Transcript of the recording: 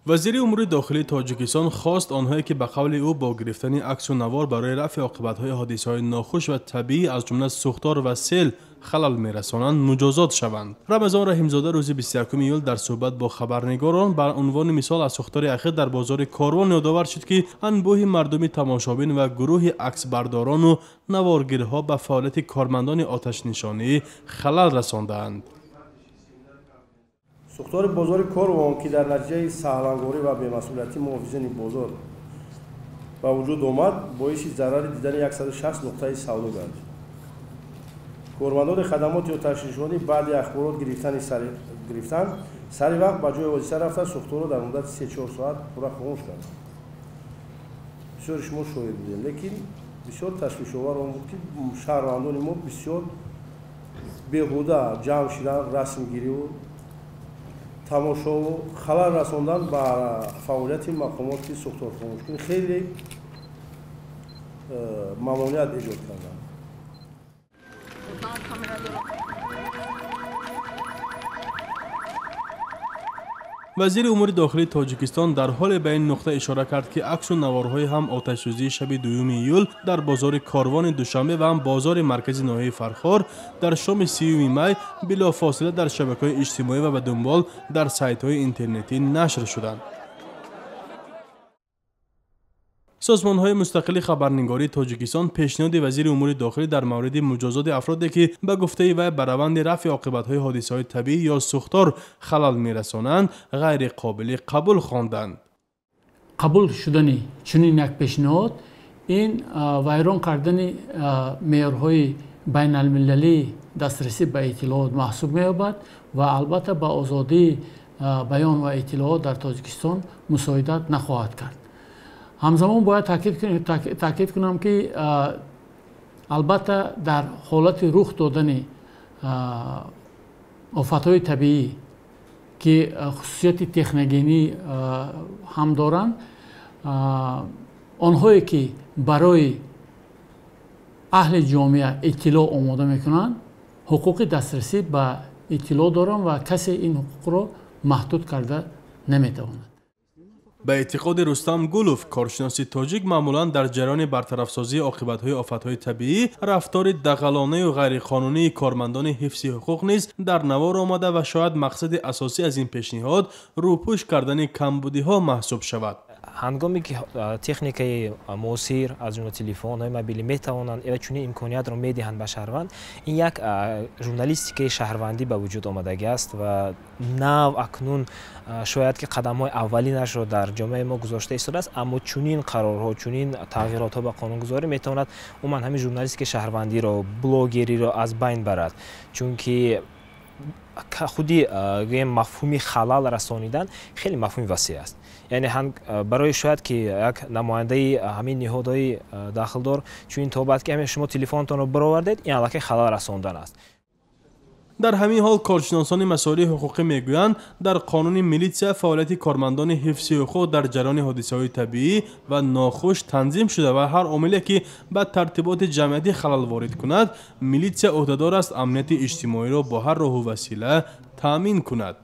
Вазири умури дохилии Тоҷикистон хост онҳое ки ба қавли ӯ бо гирифтани аксу навор барои рафъи оқибатҳои ҳодисаҳои нохуш ва табиӣ аз ҷумла сӯхтор ва сел халал мерасонанд, муҷозот шаванд. Рамазон Раҳимзода рӯзи 21 июл дар суҳбат бо хабарнигорон ба унвони мисол аз сӯхтори ахир дар бозори Корвон ёдовар шуд, ки анбӯҳи мардуми тамошобин ва гурӯҳи аксбардорону наворгирҳо ба фаъолияти кормандони оташнишонӣ халал расондаанд. Сӯхтори бозори Корвон, ки дар натиҷаи саҳлангорӣ ва бемасъулияти муҳофизони бозор ба вуҷуд омад, боиси зарари дидани 160 нуқтаи савдо гардид. Кормандони хадамоти оташнишонӣ баъди ахборот гирифтан сари вақт ба ҷои ҳодиса рафта, сӯхторро дар муддати 3-4 соат пурра хомӯш карданд. Бисёри шумо шоҳид будем, лекин бисёр ташвишовар он буд, ки шаҳрвандони мо бисёр беҳуда ҷамъ шидан, расмгириву тамошову халал расондан ба фаъолияти мақомоти сӯхторхомӯшкунӣ хеле мамоният эҷод карданд. Вазири умури дохилии Тоҷикистон дар ҳоле ба ин нуқта ишора кард, ки аксу наворҳои ҳам оташсӯзии шаби 2 июл дар бозори Корвони Душанбе ва ҳам бозори маркази ноҳияи Фархор дар шоми 30 май билофосила дар шабакаҳои иҷтимоӣ ва ба дунбол дар сайтҳои интернетӣ нашр шуданд. Созмонҳои мустақили хабарнигории Тоҷикистон пешниҳоди вазири умури дохилӣ дар мавриди муҷозоти афроде ки ба гуфтаи вай ба раванди рафъи оқибатҳои ҳодисаҳои табиӣ ё сӯхтор халал мерасонанд, ғайриқобили қабул хонданд. Қабул шудани чунин як пешниҳод ин вайрон кардани меъёрҳои байналмилалии дастрасӣ ба иттилоот маҳсуб меёбад ва албатта ба озодии баён ва иттилоот дар Тоҷикистон мусоидат нахоҳад кард. Ҳамзамон бояд таъкид кунам, ки албатта дар ҳолати рух додани офатҳои табиӣ, ки хусусияти техногенӣ ҳам доранд, онҳое ки барои аҳли ҷомеа иттилоъ омода мекунанд, ҳуқуқи дастрасӣ ба иттилоъ доранд ва касе ин ҳуқуқро маҳдуд карда наметавонад. Ба эътиқоди Рустам Гулов, коршиноси тоҷик, маъмулан дар ҷараёни бартарафсозии оқибатҳои офатҳои табиӣ рафтори дағалонаю ғайриқонунии кормандони ҳифзи ҳуқуқ низ дар навор омада ва шояд мақсади асосӣ аз ин пешниҳод рӯпӯш кардани камбудиҳо маҳсуб шавад. Ҳангоме ки техникаи муосир аз ҷумла телефонҳои мобилӣ метавонанд ва чунин имкониятро медиҳанд ба шаҳрванд, ин як журналистикаи шаҳрвандӣ ба вуҷуд омадагӣ аст ва нав акнун шояд ки қадамҳои аввалинашро дар ҷомеаи мо гузошта истодааст, аммо чунин қарорҳо, чунин тағйиротҳо ба қонунгузорӣ метавонад умуман ҳамин журналистикаи шаҳрвандиро, блогериро аз байн барад, чунки худи гӯем мафҳуми халал расонидан хеле мафҳуми васеъ аст. Яъне барои шояд ки як намояндаи ҳамин ниҳодҳои дахлдор чунин тобад ки ҳамин шумо телефонтонро баровардед, ин аллакай халал расондан аст. Дар ҳамин ҳол коршиносони масоили ҳуқуқӣ мегӯянд, дар қонуни милитсия фаъолияти кормандони ҳифзи ҳуқуқ дар ҷараёни ҳодисаҳои табиӣ ва нохуш танзим шуда ва ҳар омиле ки ба тартиботи ҷамъиятӣ халал ворид кунад, милитсия ӯҳдадор аст амнияти иҷтимоиро бо ҳар роҳу васила таъмин кунад.